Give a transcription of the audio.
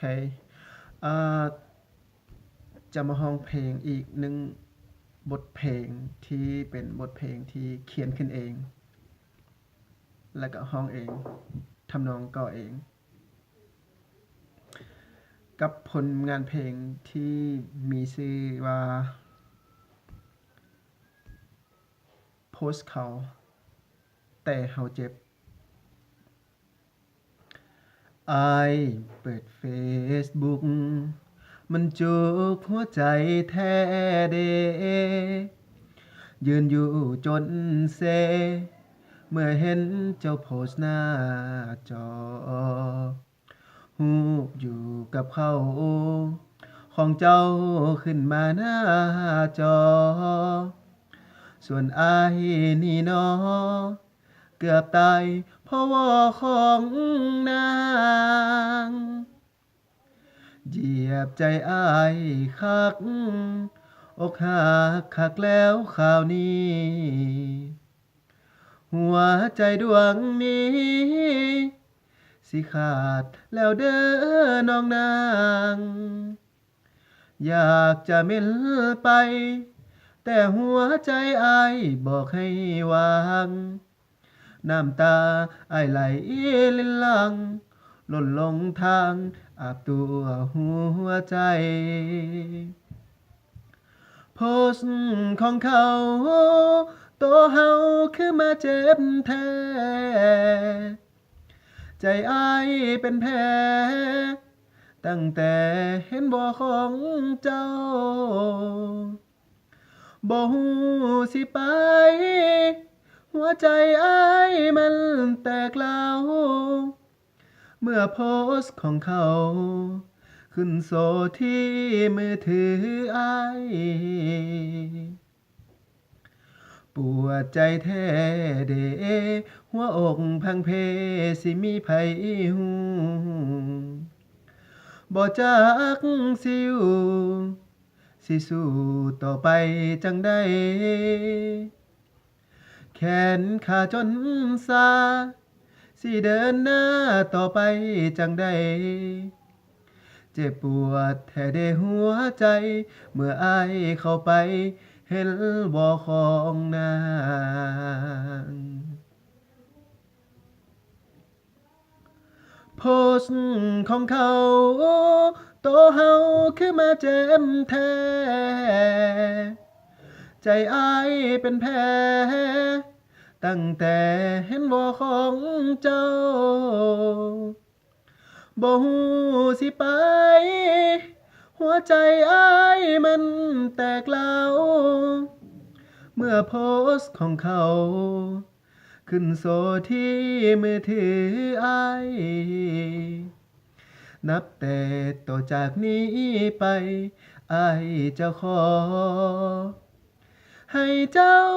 ເຄ ອາ ຈະມາຮ້ອງເພງອີກໜຶ່ງບົດເພງ ທີ່ເປັນບົດເພງທີ່ຂຽນຂຶ້ນເອງ ແລະກະຮ້ອງເອງ, ທຳນອງກໍເອງ ກັບຜົນງານເພງທີ່ມີຊື່ວ່າ ໂພສເຂົາ ແຕ່ເຮົາເຈັບ. ອ້າຍເປີດເຟສບຸກ ມັນຈຸກຫົວໃຈແທ້ເດ ຢືນຢູ່ຈົນເຊ ເມື່ອເຫັນເຈົ້າໂພສໜ້າຈໍ ຮູບຢູ່ກັບເຂົາ ຂອງເຈົ້າຂຶ້ນມາໜ້າຈໍ ສ່ວນອ້າຍນີ້ນໍ ເກືອບຕາຍເພາະວໍຂອງນາງ ຢຽບໃຈອ້າຍຄັກ ອົກຫັກຄັກແລ້ວຄາວນີ້ ຫົວໃຈດວງນີ້ ຊິຂາດແລ້ວເດີນ້ອງນາງ ຢາກຈະເມັນໄປ ແຕ່ຫົວໃຈອ້າຍບອກໃຫ້ວາງ ນ້ຳຕາອ້າຍໄຫຼລິນຫຼັ່ງ ຫຼົ່ນລົງທາງອາບຕົວຫົວໃຈ ໂພສຂອງເຂົາ ໂຕເຮົາຄືມາເຈັບແທ້ ໃຈອ້າຍເປັນແຜ ຕັ້ງແຕ່ເຫັນວໍຂອງເຈົ້າ ບໍ່ຮູ້ຊິໄປ ຫົວໃຈອ້າຍມັນແຕກລາວ ເມື່ອໂພສຂອງເຂົາ ຂຶ້ນໂຊທີ່ມືຖືອ້າຍ ປວດໃຈແທ້ເດ ຫົວອົກພັງເພ ຊິມີໃຜຮູ້ ບໍ່ຈັກຊິຢູ່ ຊິສູ້ຕໍ່ໄປຈັ່ງໃດ ແຂນຂາຈົນຊາ ຊິເດີນໜ້າຕໍ່ໄປຈັ່ງໃດ ເຈັບປວດແທ້ເດຫົວໃຈ ເມື່ອອ້າຍເຂົ້າໄປເຫັນວໍຂອງນາງ ໂພສຂອງເຂົາ ໂຕເຮົາຄືມາເຈັບແທ້ ໃຈອ້າຍເປັນແຜ ຕັ້ງແຕ່ເຫັນວໍຂອງເຈົ້າ ບໍ່ຮູ້ຊິໄປ ຫົວໃຈອ້າຍມັນແຕກລາວ ເມື່ອໂພສຂອງເຂົາ ຂຶ້ນໂຊທີ່ມືຖືອ້າຍ ນັບແຕ່ຕໍ່ຈາກນີ້ໄປ ອ້າຍຈະຂໍໃຫ້ເຈົ້າ